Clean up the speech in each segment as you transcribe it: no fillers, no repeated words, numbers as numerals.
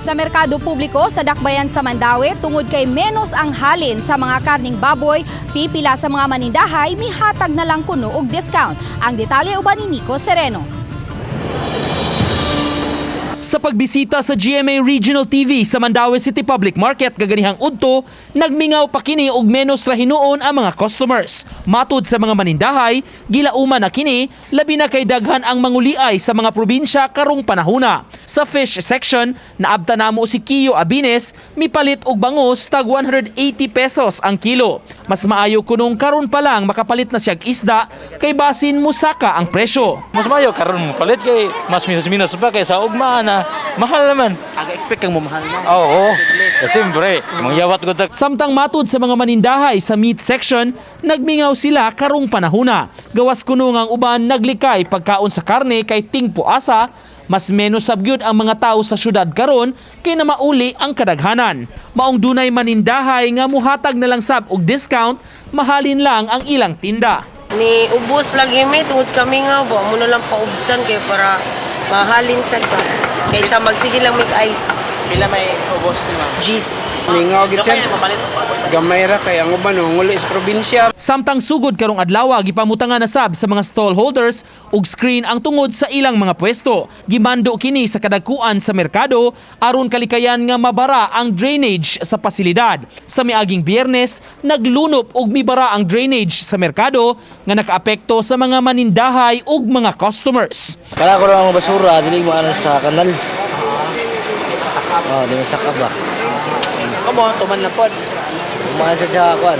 Sa merkado publiko sa Dakbayan sa Mandaue, tungod kay menos ang halin sa mga karning baboy, pipila sa mga manindahay mihatag na lang kuno og discount. Ang detalye uban ni Nico Sereno. Sa pagbisita sa GMA Regional TV sa Mandaue City Public Market kaganihang udto, nagmingaw pa kini og menos ra hinuon ang mga customers. Matud sa mga manindahay, gilauman na kini labi na kay daghan ang manguliay sa mga probinsya karong panahuna. Sa fish section, naabta namo si Kiyo Abines, mipalit og bangos tag 180 pesos ang kilo. Mas maayo kunong karon pa lang makapalit na siyag isda kay basin musaka ang presyo. Mas mayo karon mo palit kay mas minus-minus pa kay sa ugma na mahal naman. Aga expect kang mamahal na. Oo. Eh, siyempre, mangyawat ko ta. Samtang matud sa mga manindahay sa meat section, nagmingaw sila karong panahuna. Gawas kuno nga ang uban naglikay pagkaon sa karne kay tingpo asa, mas menos sab gyud ang mga tao sa syudad karon kay na mauli ang kadaghanan. Maong dunay manindahay nga muhatag na lang sab og discount, mahalin lang ang ilang tinda. Ni ubos lagi may tungod sa kami nga ba mo na lang paubsan kay para mahalin sad ba kaysa magsige lang make ice. Pila may ubos ni ma'am? Gis. Mingaw gid sir. Gamay ra kay ang uban nguli sa probinsya. Samtang sugod karong adlaw, gipamutangan na sab sa mga stallholders og screen ang tungod sa ilang mga pwesto. Gimando kini sa kadagkuan sa merkado aron kalikayan nga mabara ang drainage sa pasilidad. Sa miaging Biyernes, naglunop og mibara ang drainage sa merkado nga nakaapekto sa mga manindahay ug mga customers. Kala ko lang ang basura, dili mo ano sa kanal. Oh, di mo sakap ba? Kamo, tuman na pod. Kumain sa kuan.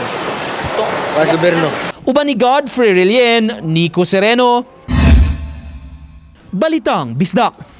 Kuan sa gobyerno. Uban ni Godfrey Relien, Nico Sereno. Balitang Bisdak.